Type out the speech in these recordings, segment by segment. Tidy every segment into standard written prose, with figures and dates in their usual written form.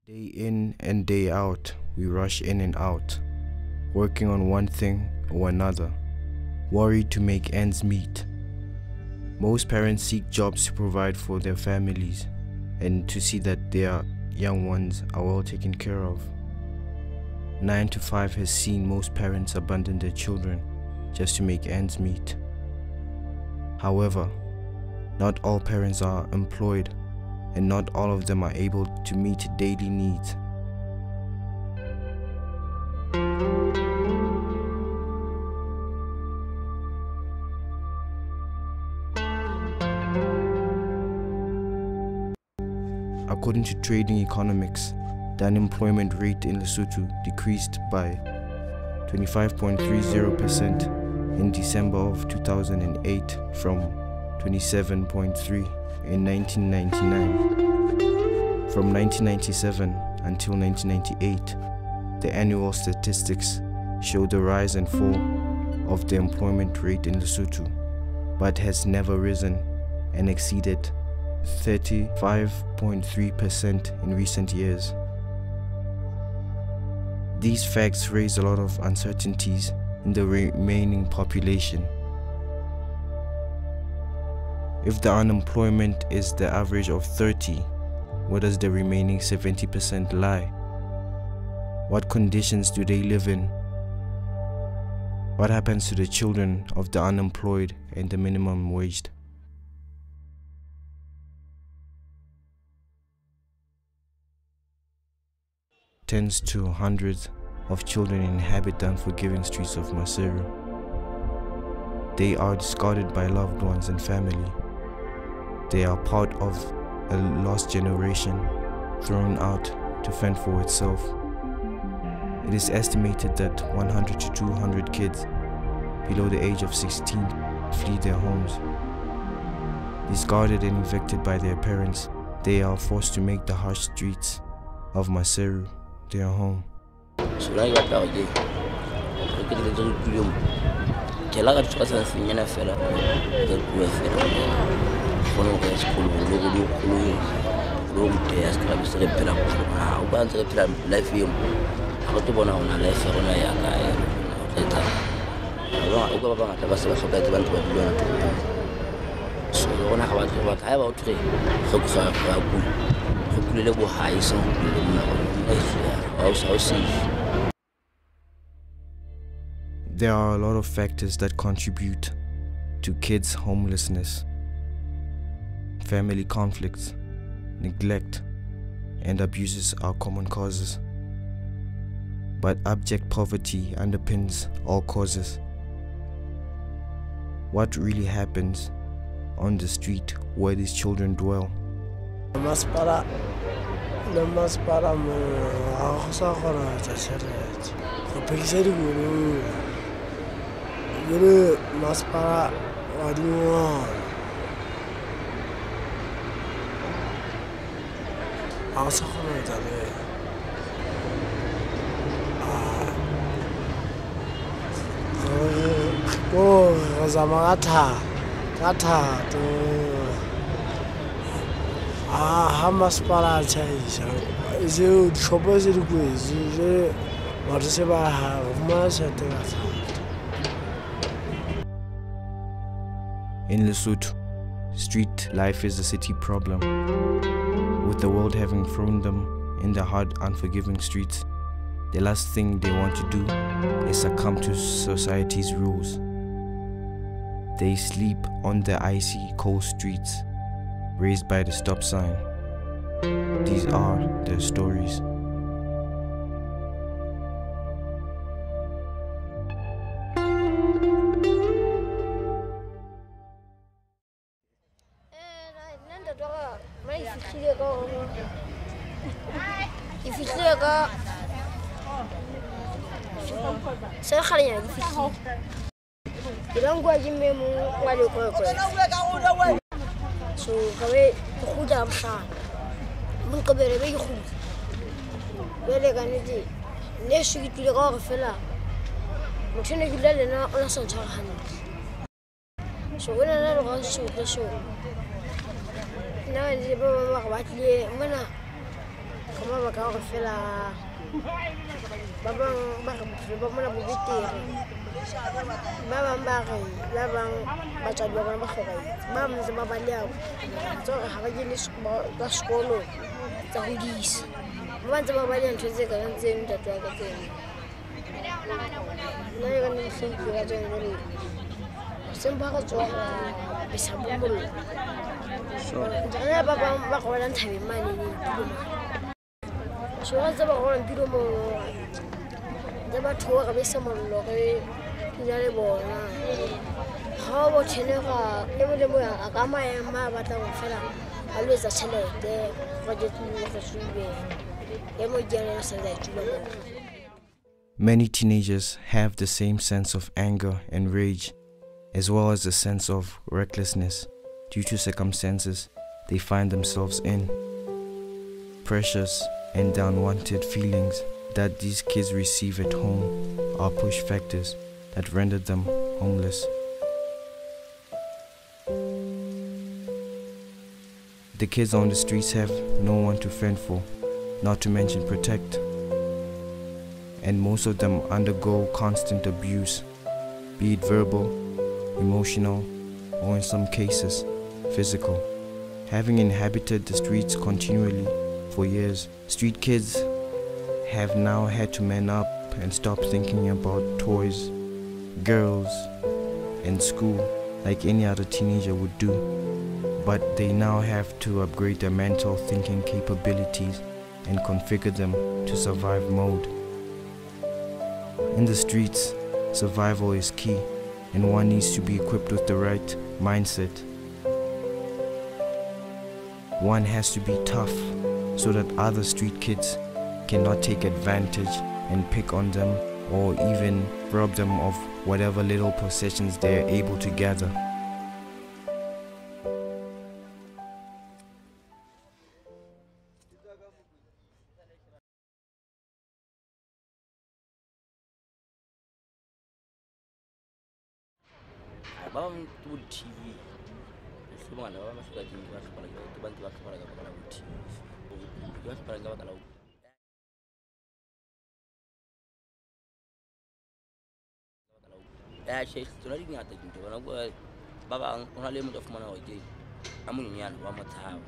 Day in and day out, we rush in and out, working on one thing or another, worried to make ends meet. Most parents seek jobs to provide for their families and to see that their young ones are well taken care of. 9 to 5 has seen most parents abandon their children just to make ends meet. However, not all parents are employed and not all of them are able to meet daily needs. According to Trading Economics, the unemployment rate in Lesotho decreased by 25.30% in December of 2008 from 27.3% in 1999. From 1997 until 1998, the annual statistics show the rise and fall of the employment rate in Lesotho, but has never risen and exceeded 35.3% in recent years. These facts raise a lot of uncertainties in the remaining population. If the unemployment is the average of 30, where does the remaining 70% lie? What conditions do they live in? What happens to the children of the unemployed and the minimum waged? Tens to hundreds of children inhabit the unforgiving streets of Maseru. They are discarded by loved ones and family. They are part of a lost generation thrown out to fend for itself. It is estimated that 100 to 200 kids below the age of 16 flee their homes. Discarded and evicted by their parents, they are forced to make the harsh streets of Maseru their home. There are a lot of factors that contribute to kids' homelessness. Family conflicts, neglect, and abuses are common causes. But abject poverty underpins all causes. What really happens on the street where these children dwell? In Lesotho, street life is a city problem. With the world having thrown them in the hard, unforgiving streets, the last thing they want to do is succumb to society's rules. They sleep on the icy, cold streets, raised by the stop sign. These are their stories. Ka mabaka a gore fela ba bang ba re bophelo ba mona bo betere, ba bang ba re ba bang batswadi ba bona ba hlokahetse, ba bang ntse ba baleha tsa hore ha ba kene ka sekolo tsa hodisa, ba bang ntse ba baleha ntho tse kareng tseno ntate wa ka tseno. Nna ke ka nna mohleng ke ka tsona jwale hoseng ba re tsoha ra besa bo mollo. Re ba bang ba robalang thabeng mane tulong mane. So re tse ba robalang tulong moo ntse ba theoha re besa mollo re dula le bona. Ha o tjhene ra e mong le mong a ka mayang ma a batlang ho fela a lo etsa tjhelete re je re tsube. E mong ke yena a sa ntse a tsuba moo. Many teenagers have the same sense of anger and rage, as well as a sense of recklessness due to circumstances they find themselves in. Pressures and unwanted feelings that these kids receive at home are push factors that render them homeless. The kids on the streets have no one to fend for, not to mention protect. And most of them undergo constant abuse, be it verbal, emotional, or in some cases, physical. Having inhabited the streets continually for years, street kids have now had to man up and stop thinking about toys, girls, and school like any other teenager would do. But they now have to upgrade their mental thinking capabilities and configure them to survive mode. In the streets, survival is key, and one needs to be equipped with the right mindset. One has to be tough so that other street kids cannot take advantage and pick on them or even rob them of whatever little possessions they are able to gather. Ba bang ke bo di-TV, mohlomong ba bang ba hloka ke ba hloka ke ba ntse ba hloka ka baka la bo TV, ke ba hloka ka baka la tjhe tsona di ngata dintho bona ba bang ho na le motho a fumana hore ke a monyenyane wa mo tshaba,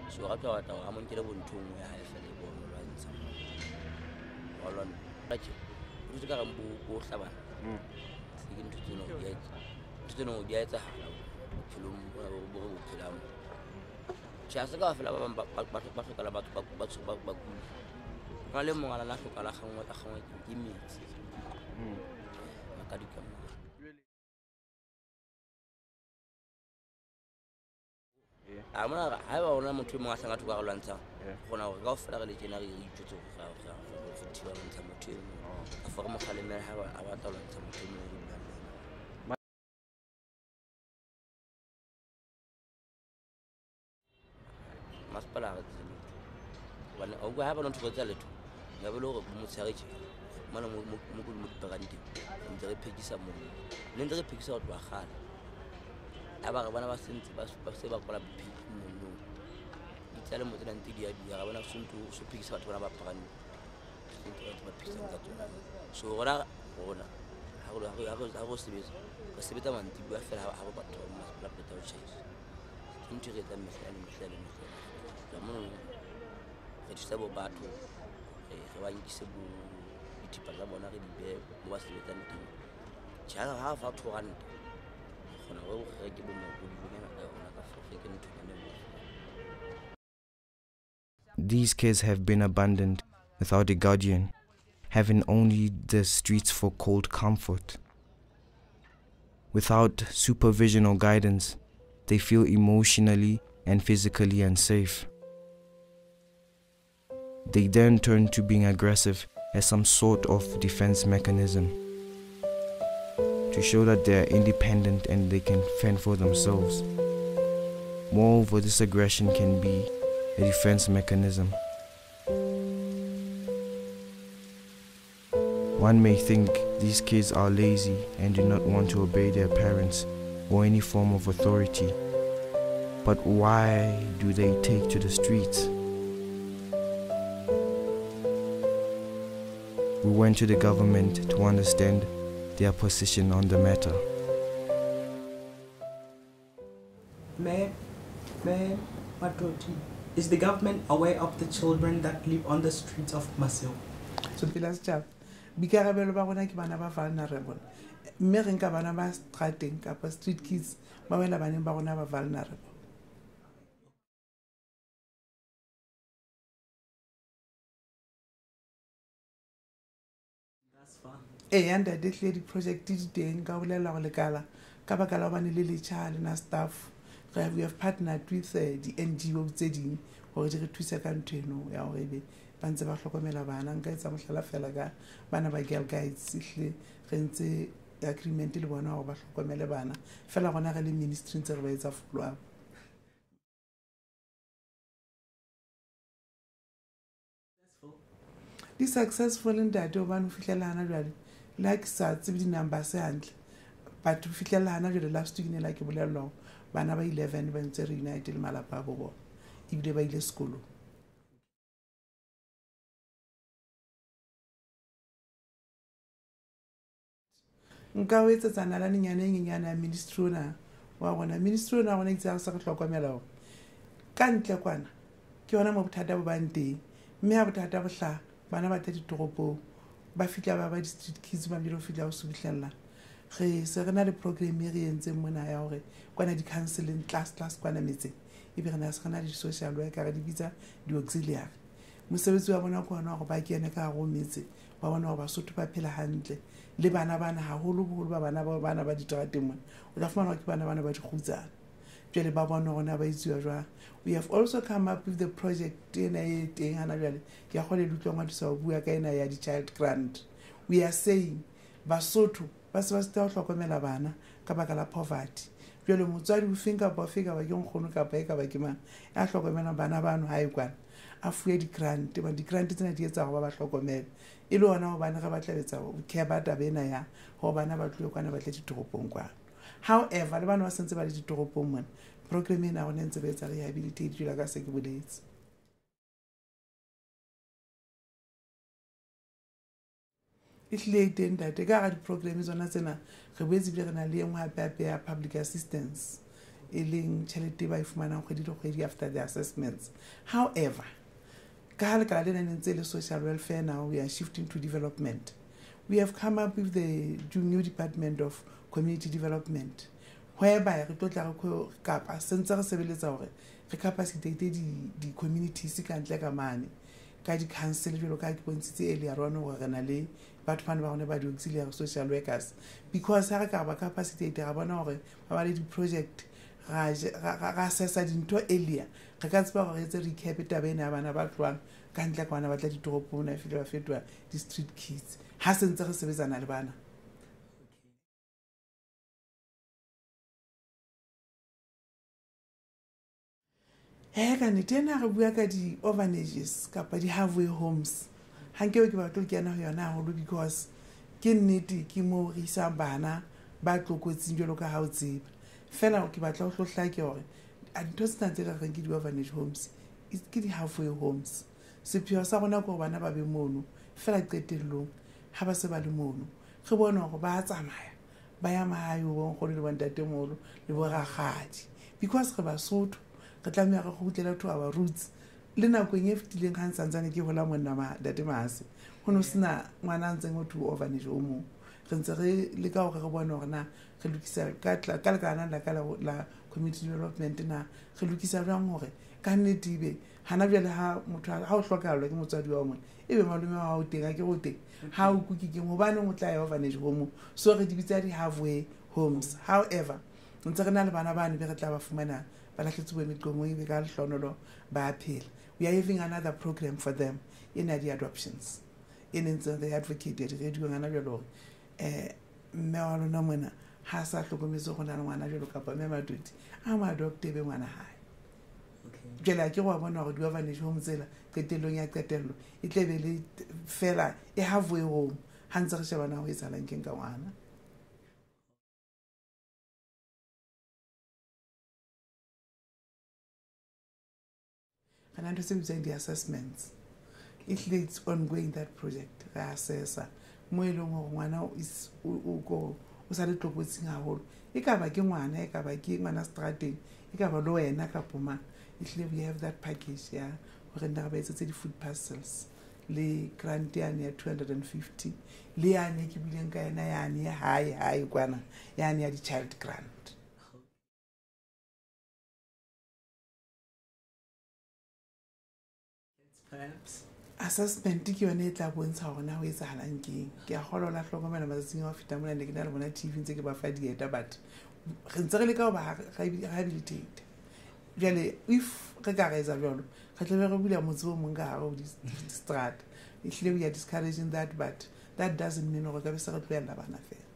so ga tloha batla hore a mo nkele bo ntho e nngwe ya hae fela e bone lwantsha wa lwana. Tjhe ntho tse ka reng bo hlabana ke ntho tseno di a tseno di a etsahala bophelong bona bo re bo phelang. Tjhe ha se kaofela ba bang ba hlokala batho ba kula. Ho na le mong a hlokahala a kgangwa ke metsi makadika mona. A mona haeba hona motho e mong a hlanga thoko a re lwantshang, re kgona hore kaofela re le tjena re itjwetse hore re thiba lwantsha motho e mong, kafo re mo kgalemele haeba a batla ho lwantsha motho e mong re dulang le yena. Masepala ha re tsebe letho hobane wa utlwa haeba ntho re etsa letho nka be le hore motshehare tje mona mo mo diberanteng ntse re phekisa moo, ne ntse re phekisa ho tloha kgale. Ha ba re bona ba sentse ba se ba kwala bopheki mono, ditsiyalemoya tsena ntse di a di ra bona so ntho so phekisa batho bana ba brand ntse batho ba phekisang ka tsona. So rona ha re sebetsa re sebetsa mantsibuya fela ha ba batho ba masepala qeta ho tjhaisa. Ke ntho e re etsang mehla le mehla le mehla. Tloha mono re thusa bo batho re ba nkise bo dithepa tsa bona re di behe mo ba sebetsang teng. Tjhe ha fa R2 kgona hore o reke bo mokodilonyana ka yona ka fo reke nthonyana e nngwe. These kids have been abandoned without a guardian, having only the streets for cold comfort. Without supervision or guidance, they feel emotionally and physically unsafe. They then turn to being aggressive as some sort of defense mechanism to show that they are independent and they can fend for themselves. Moreover, this aggression can be a defense mechanism. One may think these kids are lazy and do not want to obey their parents or any form of authority. But why do they take to the streets? We went to the government to understand their position on the matter. Mayor Matoti, is the government aware of the children that live on the streets of Maseru? So pela setjhaba, boikarabelo ba rona ke bana ba vulnerable. Mme re nka bana ba strateng kapa street kids ba wela baneng ba rona ba vulnerable. Ee, ntate hlile di-project di teng ka bolela go lekala ka baka la hobane le letjha le na staff. We have partnered with di-NGO tse ding hore di re thuse ka ntho eno ya hore ebe ba ntse ba hlokomela bana. Nka etsa mohlala fela ka bana ba Girl Guides, ehlile re ntse agreement le bona hore ba hlokomele bana fela rona re le ministry ntse re ba etsa follow up. Di successful ntate hobane ho fihlela hana jwale le ha ke sa tsebe di-numbers hantle, but ho fihlela hana jwale last week ne la ke bolellwa hore bana ba 11 ba ntse reunite le malapa a bo bona ebile ba ile sekolong. Nka o etsetsa nalanenyana e nyenyane ya ministry ona wa rona. Ministry ona wa rona itse ha re se re hlokomela hore ka ntle kwana ke yona mo bothata bo bang teng, mme ha bothata bo hlaha bana ba tla ditoropong ba fihla ba ba di-street kids ba bile ho fihla ho subuhlella. Re se re na le program e re entseng mona ya hore kwana di-counseling class kwana metseng ebe re na se re na le di-social worker, re di bitsa di-auxiliary. Mosebetsi wa bona ke ona hore ba kene ka hare ho metse ba bone hore Basotho ba phela hantle le bana bana haholoholo ba bana ba bana ba diterateng mona o tla fumana hore ke bana bana ba dikgutsana. Jwale ba bone hore na ba etsuwa jwang. We have also come up with the project ena e teng hana jwale ke a kgona le utlwa ngwadisa ho bua ka ena ya di-child grant. We are saying Basotho ba se ba sita ho hlokomela bana ka baka la poverty. Jwale motswadi o feng kapa ofe kapa ke nkgono kapa e kapa ke mang ya hlokomelang bana bano hae kwana a fuwe di-grant, hobane di-grant tsena di etsa hore ba ba hlokomele. E le hona hobane re batla etsa ho care taba ena ya hore bana ba tlohe kwana ba tle ditoropong kwana. However, le bana ba sentse ba le ditoropong mona, program ena rona e ntse ba etsa rehabilitate jwalo ka se ke boletse. Ehlile e teng ntate, ka hara di-program tsona tsena re boetse ebile re na le e nngwe hape hape ya public assistance e leng tjhelete e ba e fumanang kgwedi le kgwedi after the assessments. However, ka ha lekala lena ne ntse le social welfare, now we are shifting to development. We have come up with the new Department of Community Development, whereby re tlo tla re kapa sentse re sebeletsa hore re capacitate di-communities ka ntle ka mane ka di-council jwalo ka ke bontshitse earlier on hore re na le batho bana ba rona ba di-auxiliary social workers, because ha re ka ba capacitate ra bona hore ba ba le di-project ra assessa dintho earlier, re ka tseba hore re etse recap taba ena ya bana ba tlohang ka ntle ka bana ba tla ditoropong na fihle ba fetoha di-street kids ha se ntse re sebetsana le bana. Ka nnete ena re bua ka di-orphanages kapa di-halfway homes, ha nkebe ke batlo kena ho yona haholo because ke nnete ke moo re isang bana ba tlokotsing jwalo ka ha o tseba. Fela ke batla ho hlohlake hore dintho tsena tse re reng ke di-orphanage homes ke di-halfway homes. Sepheo sa rona ke hore bana ba be mono fela qetellong ha ba se ba le mono re bone hore ba tsamaya ba ya mahae ho bonkgono le bontatemoholo le borakgadi, because re Basotho re tlameha re kgutlele to our roots. Le nakong e fetileng ha nsantsane ke hola monna ntate Mase ho no sena ngwana a ntseng ho thwe orphanage o mong. Re ntse re leka hore re bone hore na re lokisa ka lekalana la ka la community development na re lokisa jwang hore ka nnete ebe hana jwale ha motho ha o hlokahallwa ke motswadi wa mona ebe malome wa hao teng a ke go teng ha o kuke keng hobaneng o tla ya orphanage home. So re di bitsa di-halfway homes. However, ntse re na le bana bane be re tla ba fumana ba lahletse bo meqomong ebe ka lehlohonolo ba phela. We are having another program for them in the adoptions. E ne ntse re advocate radio ngana jwalo hore mme wa lona mona ha sa hlokometse go na le ngwana jwalo kapa mme Matoti a mo adopte be ngwana hae. Jwale ha ke go bona hore di-orphanage home tsela qetellong ya qetello e tle be le fela e halfway home ha ntse re shebana ho etsahalang keng ka ngwana. Re na ntho tse bitswang di-assessments. Ehlile it's ongoing that project. Re assessa mo e leng hore ngwana o sa le tlokotsing haholo, e ka ba ke ngwana, e ka ba ke ngwana strateng, e ka ba le wena kapo mang. Ehlile we have that package ya hore nna re ba etsetse di-food parcels le grant yane ya 250 le yane ke buileng ka yona yane ya hae hae kwana yane ya di-child grant. Perhaps assessment ke yone e tla bontsha hore na ho etsahalang keng. Ke a kgolwa la hlokomela matsatsing a ho feta mona, ne ke na le bona TV ntse ke ba fa dieta, but re ntse re leka ho ba rehabilitate. Jwale if re ka re etsa jwalo, re tlabe re bula motse o mong ka hare ho distrata. Ehlile we are discouraging that, but that doesn't mean hore ka be se re tlohella bana fela.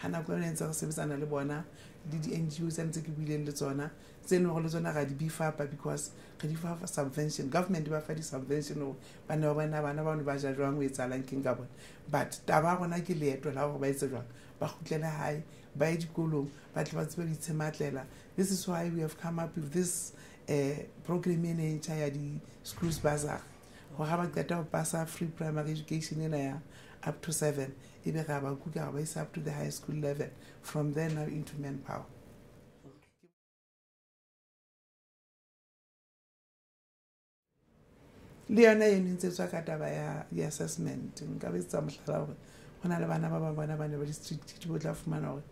Ha nako ena ntse re sebetsana le bona le di-N G O tse ntse ke buileng le tsona, tse leng hore le tsona ra di beef up because re di fa subvention. Government ba fa di-subvention hore bana ba bona bana ba ba ja jwang, ho etsahalang keng ka bona. But taba ya rona ke leeto la hore ba etse jwang, ba kgutlele hae, ba ye dikolong, ba tle ba tsebe ho itshematlela. This is why we have come up with this program ena e ntjha ya di-schools bazaar, hore ha ba qeta ho pasa free primary education ena ya up to 7, ebe re a ba kuka re ba isa up to the high school level, from there now into manpower. Le yona eno e ntse tswa ka taba ya di-assessment. Nka ba etsetsa mohlala hore ho na le bana ba bang bona ba ne ba di-street kid, o tla fumana hore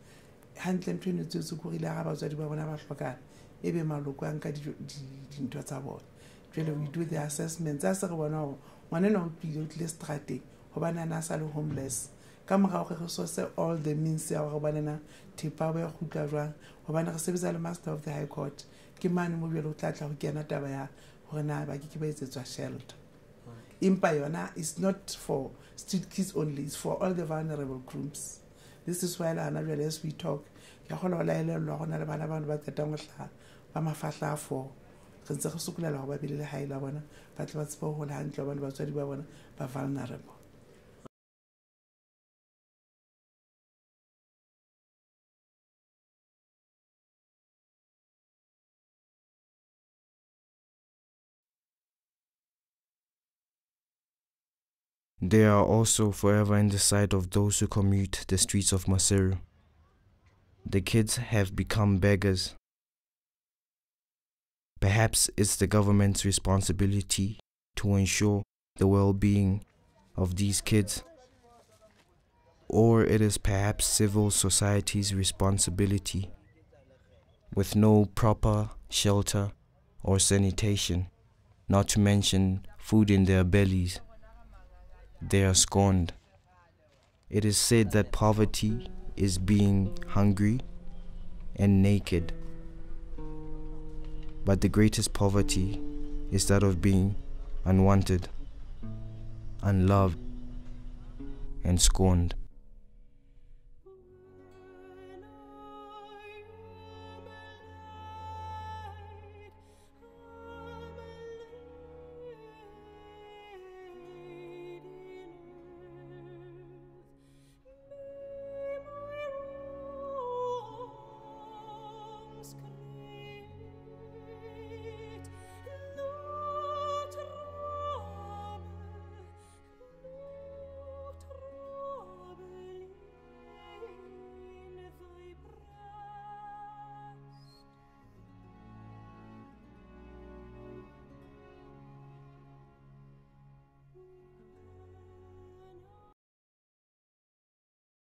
hantle ntho eno e tswetse ko rile ha batswadi ba bona ba hlokana, ebe maloko a nka dintho tsa bona. Jwale we do the assessment, tsa se re bona hore ngwana enwa o tlile, o tlile strateng hobane a na sa le homeless. Ka morao re source all the means ya hore bana na thepa ba e kgutla jwang, hobane re sebetsa le Master of the High Court. Ke mane mo jwale o tla tla ho kena taba ya hore na ba ke ke ba etsetswa shelter. Empa yona is not for street kids only, it's for all the vulnerable groups. This is why la hana jwale as we talk, ke a kgona ho laelellwa hore na le bana bano ba qetang ho hlaha ba mafahla a 4, re ntse re sokolela hore ba be le lehae la bona, ba tle ba tsebe ho hola hantle hobane batswadi ba bona ba vulnerable. They are also forever in the sight of those who commute the streets of Maseru. The kids have become beggars. Perhaps it's the government's responsibility to ensure the well-being of these kids, or it is perhaps civil society's responsibility, with no proper shelter or sanitation, not to mention food in their bellies. They are scorned. It is said that poverty is being hungry and naked. But the greatest poverty is that of being unwanted, unloved, and scorned.